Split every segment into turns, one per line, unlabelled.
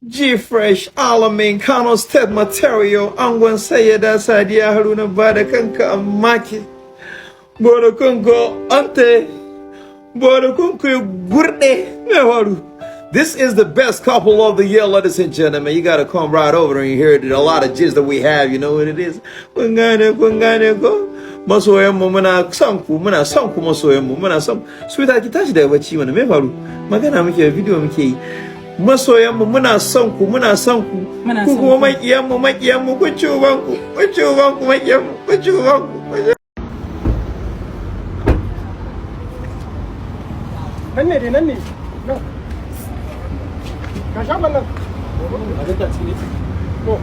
G-Fresh, Alamin, Kano State Material, Angon Sayyada Sadiya Haruna, ba da kanka amma ke. Ba da kanka ante, ba da kanka gurde, me faru? This is the best couple of the year, ladies and gentlemen. You gotta come right over and hear it. A lot of gist that we have, you know what it is. Kun gane, kun gane ko? Masoyan mu muna son ku, muna son ku masoyan mu, muna son. Sweetheart, ki tashi daga bacci mana, me faru? Magana muke, video muke yi. Masoyan mu muna son ku, muna son ku.
Muna
Ku
son
kuma
ku.
Makiyan mu, makiyan mu, kun ci uban ku, kun ci uban ku makiyan mu, kun ci uban ku.
Nan ne dai, nan ne nan ga shagon nan to.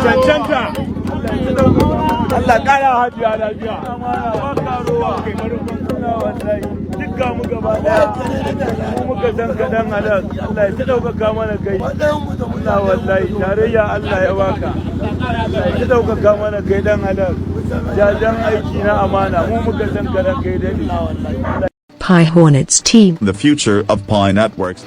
Cancanta Allah kara hajiya lafiya duk ga mu gaba daya mu muka san kaɗan halal. Allah ya ta ɗaukaka mana kai. Allah wallahi tarayya Allah ya baka. Allah ya ta ɗaukaka mana kai dan halal jajan aiki na amana mu muka san kaɗan kai daɗi.
Pi Hornets team.
The future of Pi networks.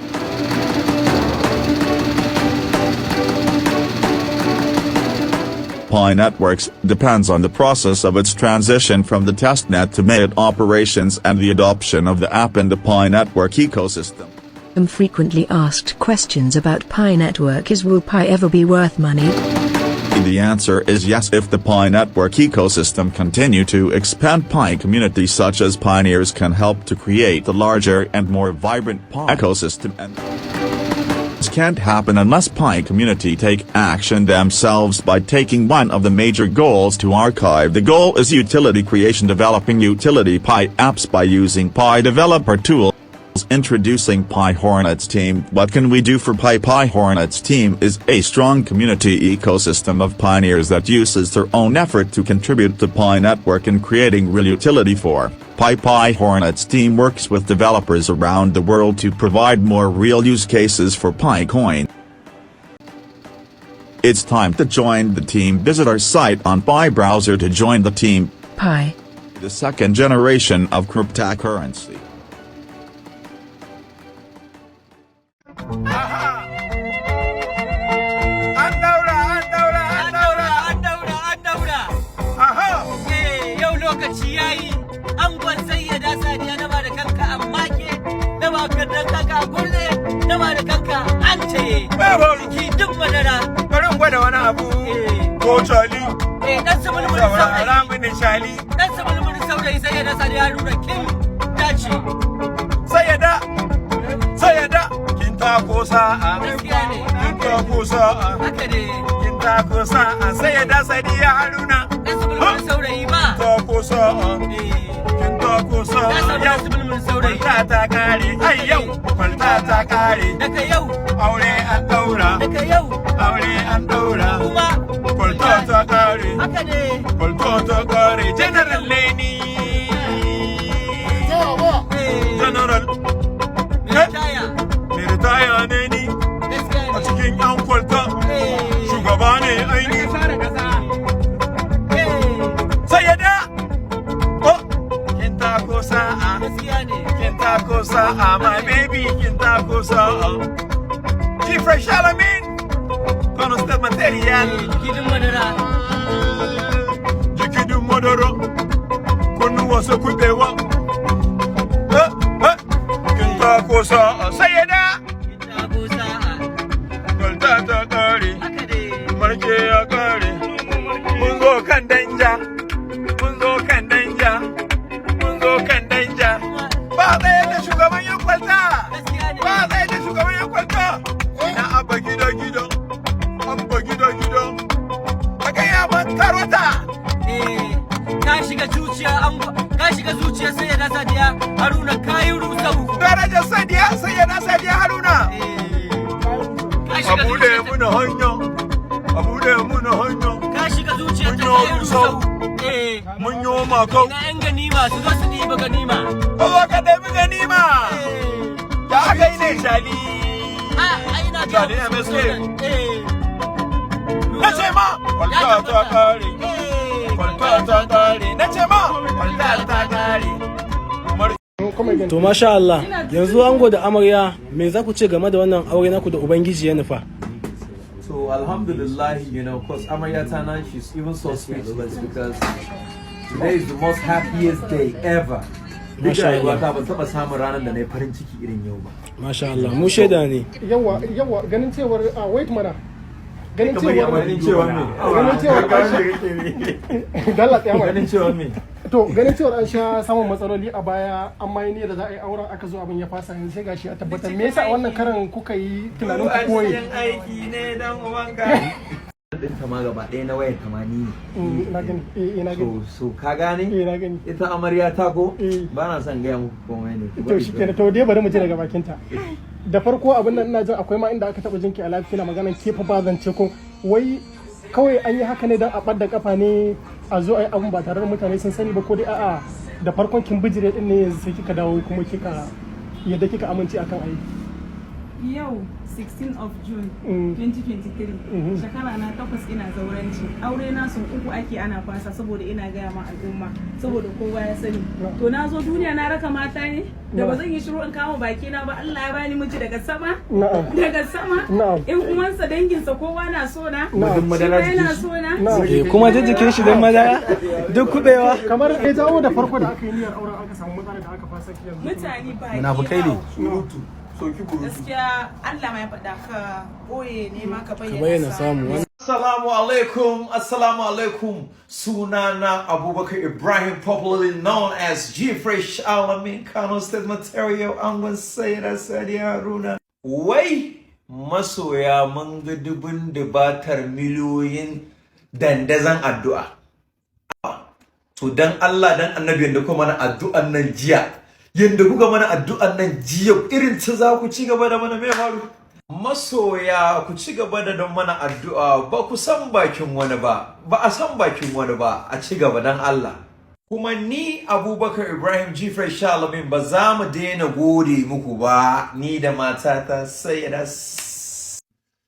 Pi Networks depends on the process of its transition from the testnet to mainnet operations and the adoption of the app in the Pi Network ecosystem.
Some frequently asked questions about Pi Network is, will Pi ever be worth money?
The answer is yes, if the Pi Network ecosystem continue to expand. Pi communities such as pioneers can help to create a larger and more vibrant Pi ecosystem, and this can't happen unless Pi community take action themselves by taking one of the major goals to archive. The goal is utility creation, developing utility Pi apps by using Pi developer tools. Introducing Pi Hornets team. What can we do for Pi? Pi Hornets team is a strong community ecosystem of pioneers that uses their own effort to contribute to Pi Network and creating real utility for Pi. Pi Hornets team works with developers around the world to provide more real use cases for Pi Coin. It's time to join the team. Visit our site on Pi browser to join the team.
Pi.
The second generation of cryptocurrency.
An daura, an daura, an
An
daura.
daura, an daura, an daura.
Aha.
Eh, yau lokaci yayi. Angon Sayyada Sadiya na ba da kanka amma ke na ba ka da kanka a gurne na ba da kanka an ce. Jiki duk madara.
Bari in gwada wani abu.
Eh,
Ko Charlie.
Eh, dan sumulmul
Saurara
saurayi.
Mini Charlie.
Dan sumulmul saurayi Sayyada Sadiya Haruna kin dace.
Sayyada. Sayyada. Kin tako sa'a.
Gaskiya ne.
Kin tako sa'a.
Haka ne.
Kin tako sa'a. Sayyada Sadiya Haruna.
Dan sumulmul saurayi ba.
Tako sa'a.
Eh,
Kin tako
na
sa'a.
samu dan
Yau.
Sumulmul saurayi.
Kwalta ta kare. Ai yau. Kwalta ta kare.
Daga yau,
Aure an daura.
Daga yau,
Aure an daura.
Kuma
Kwalta ta kare.
Haka ne.
Kwalta ta kare. General Leni.
Eh,
General.
Mai ritaya.
Mai ritaya ne ni
Gaskiya
a
ne.
Cikin yan kwalta.
Eh.
Shugaba ne aini.
Eh,
Sayyada. Oh, kin tako sa'a.
Gaskiya ne.
Kin tako sa'a, my baby, kin tako sa'a. G-Fresh Alamin. Kano State Material.
Jiki duk madara.
Jiki duk madara. Kunnuwa su kubewa. Eh, eh. Kin tako sa'a. Sayyada.
Kin tako sa'a.
Kwalta ta kare.
Haka ne.
Marke ya kare. Mun zo kan danja. Mun zo kan danja. Mun zo kan danja. Ba tsaye da shugaban yan kwalta.
Gaskiya ne.
Ba tsaye da shugaban yan kwalta. Ina abba gida gida. Abba gida gida. Ka gaya man tarota.
Eh, ka shiga zuciya an ka shiga zuciya Sayyada Sadiya Haruna kayi rusau.
Darajar Sadiya, Sayyada Sadiya Haruna.
Eh, ka
A
shiga
bude
zuciya
muna hanya. A bude muna hanya.
Ka shiga zuciya ta
Mun yi
kayi
rusau.
Rusau. Eh,
Mun yi makau.
Ina yan ganima su zo su ɗiba ganima.
Kowa ka ɗabi ganima. Shali.
A ai na ga
Shali MSK.
Eh.
Na ce ma kwalta ta kare. Kwalta ta kare. Na ce ma kwalta ta kare.
To masha Allah, yanzu ango da amarya, me za ku ce game da wannan aure naku da Ubangiji ya nufa?
So alhamdulillah, cause Amaryata now, she's even so speechless because today is the most happiest day ever. Duk
Masha Allah.
rayuwata ban taba samun ranar da na yi farin ciki irin yau ba.
Masha Allah, mu shaida ne.
Yawa yawa, ganin cewar a wait mana, ganin cewar
Ganin cewa me?
Ganin cewar an sha dalla tsaya mana.
Ganin cewa me?
To, ganin cewar an sha samun matsaloli a baya, an ma yi niyyar da za a yi auren, aka zo abin ya fasa, yanzu sai gashi ya tabbatar. Me yasa a wannan karan kuka yi tunanin ku koyi?
Aiki ne dan uwanka. Ɗinta ma gaba ɗaya na wayar ta ma ni ne.
Na gani, eh, na gani.
So ka gane?
Eh, na gani.
Ita amarya ta ko?
Eh.
Ba na son gaya muku komai ne. Ku
To
bari
shi kenan, to dai bari mu ji daga bakinta. Da farko, abin nan ina jin akwai ma inda aka taba jinki a lafiya kina maganan kefa ba zance, ko wai kawai an yi haka ne don a ɓadda kafa ne, a zo a yi abin ba tare da mutane sun sani ba, ko dai a'a, da farkon kin bijire din ne, yanzu sai kika dawo kuma kika yadda kika amince akan ayi?
Yau 16 of June 2023, shekara na 8 ina zauranci. Aure na sau uku ake ana fasa, saboda ina gaya ma al'umma, saboda kowa ya sani. To na zo duniya na raka mata ne da ba zan yi shiru in kama baki na ba. Allah ya bani miji daga sama, daga sama. In uwansa, danginsa, kowa na so na.
Na'am.
Shi ma yana so na.
Na'am.
Eh, kuma duk jikin shi don madara, duk kubewa.
Kamar ya jawo da farko da aka yi niyyar auren aka samu matsala da aka fasa ki yanzu?
Mutane ba
Munafukai ne.
Surutu. Soki burutu.
Gaskiya Allah ma ya faɗa ka ɓoye ne ma ka
Ka bayyana samu.
Assalamu alaikum, assalamu alaikum. Sunana Abubakar Ibrahim, popularly known as G Fresh Alamin, Kano State Material, Angon Sayyida Sadiya Haruna. Wai masoya, mun ga dubun dubatar miliyoyin dandazon addu'a. To dan Allah dan Annabi, yanda kuka mana addu'an nan jiya, yanda kuka mana addu'an nan jiya, irin ta za ku ci gaba da mana. Me faru? Masoya, ku ci gaba da don mana addu'a. Ba ku san bakin wani ba, ba a san bakin wani ba. A ci gaba dan Allah. Kuma ni Abubakar Ibrahim Jifar Shalamin, ba za mu daina gode muku ba, ni da matata sai da.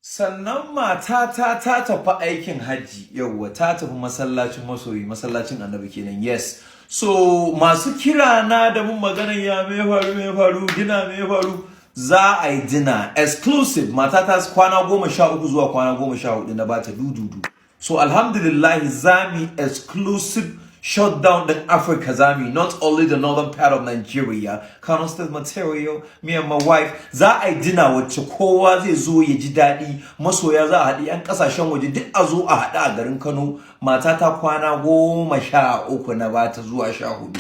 Sannan matata ta tafi aikin hajji, yauwa, ta tafi masallacin masoyi, masallacin Annabi kenan, yes. So masu kira na da mun maganar ya me faru, me faru, dinner, me faru, za a yi dinner exclusive. Matata kwana 13 zuwa kwana 14 na bata dududu. So alhamdulillah, zami exclusive shutdown din Africa zami, not only the northern part of Nigeria. Kano State Material, me and my wife, za a yi dinner wacce kowa zai zo ya ji daɗi. Masoya za a haɗu, 'yan ƙasashen waje duk a zo a haɗu a garin Kano. Matata kwana 13 na bata zuwa 14.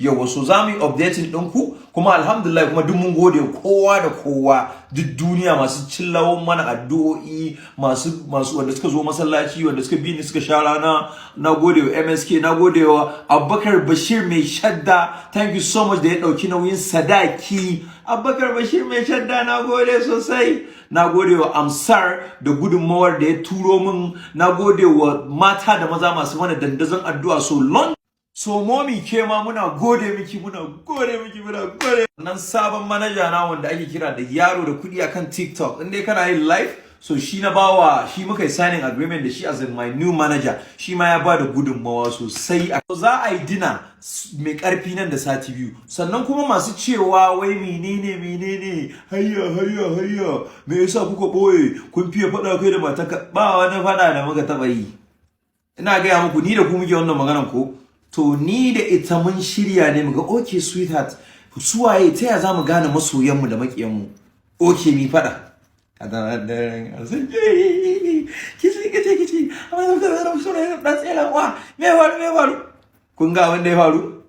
Yau so za mu yi updating ɗinku. Kuma alhamdulillah, kuma duk mun gode kowa da kowa duk duniya, masu cillawon mana addu'o'i, masu wanda suka zo masallaci, wanda suka bi ni suka sha rana. Na gode wa MSK, na gode wa Abubakar Bashir Mai Shadda, thank you so much da ya ɗauki nauyin sadaki. Abubakar Bashir Mai Shadda, na gode sosai. Na gode wa Amsar da gudunmawar da ya turo min. Na gode wa mata da maza masu mana dandazon addu'a. So long. So mommy, ke ma muna gode miki, muna gode miki, muna gode. Nan sabon manaja na wanda ake kira da yaro da kudi akan TikTok, in dai kana yin live, so shi na bawa, shi muka yi signing agreement da shi as in my new manager. Shi ma ya ba da gudunmawa sosai. So za a yi dinner mai karfi nan da sati 2. Sannan kuma masu cewa wai menene menene, hayya hayya hayya, me yasa kuka boye, kun fiye faɗa kai da matarka, ba wani faɗa da muka taɓa yi. Ina gaya muku, ni da ku muke wannan maganan ko. To ni da ita mun shirya ne muga, okay sweetheart, suwaye, ta ya zamu gane masoyanmu da makiyanmu? Okay, mi fada kici kici kici, me faru, me faru? Kun ga abin da ya faru?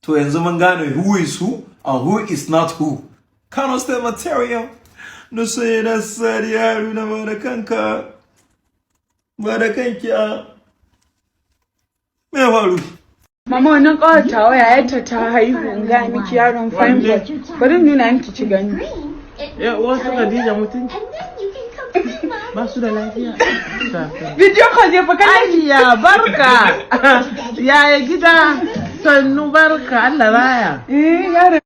To yanzu mun gane who is who and who is not who. Kano State Material na sai na Sadiya Haruna, ba da kanka, ba da kanki a me faru?
Mama, wannan ƙawar tawa, yayarta ta haihu, in ga miki, yaron fine boy. Bari in nuna miki ki gani.
Ya wasu Khadija mutunci. Ba su da lafiya.
Video call ne fa kallon shi.
Ayya, barka. Yaya gida? Sannu, barka, Allah raya.
Eh, yaron